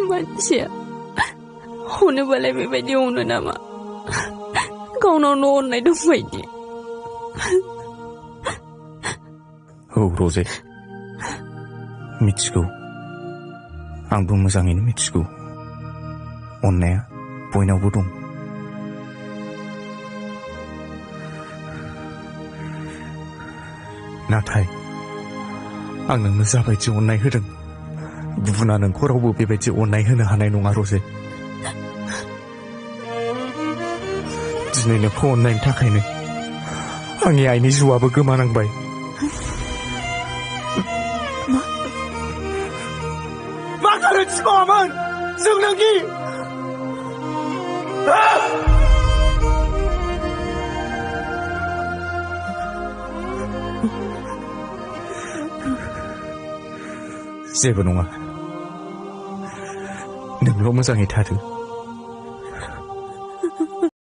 मानसिया अनोबालाय बेबायदि अनो नामा गावनावनो अननाय दंबायदि औ रजे मिथिगौ आंबो मोजाङैनो मिथिगौ अननाया बयनावबो दं नाथाय आं नोंनो जाबायदि अननाय होदों गुबुना नोंखौ रावबो बेबायदि अननाय होनो हानाय नङा रजे दिनै नोंखौ अननायनि थाखायनो आंनि आइनि जिउआबो गोमानांबाय मा गोरोन्थि मावामोन जों नोंनि जेबो नङा नोंल' मोजाङै थादो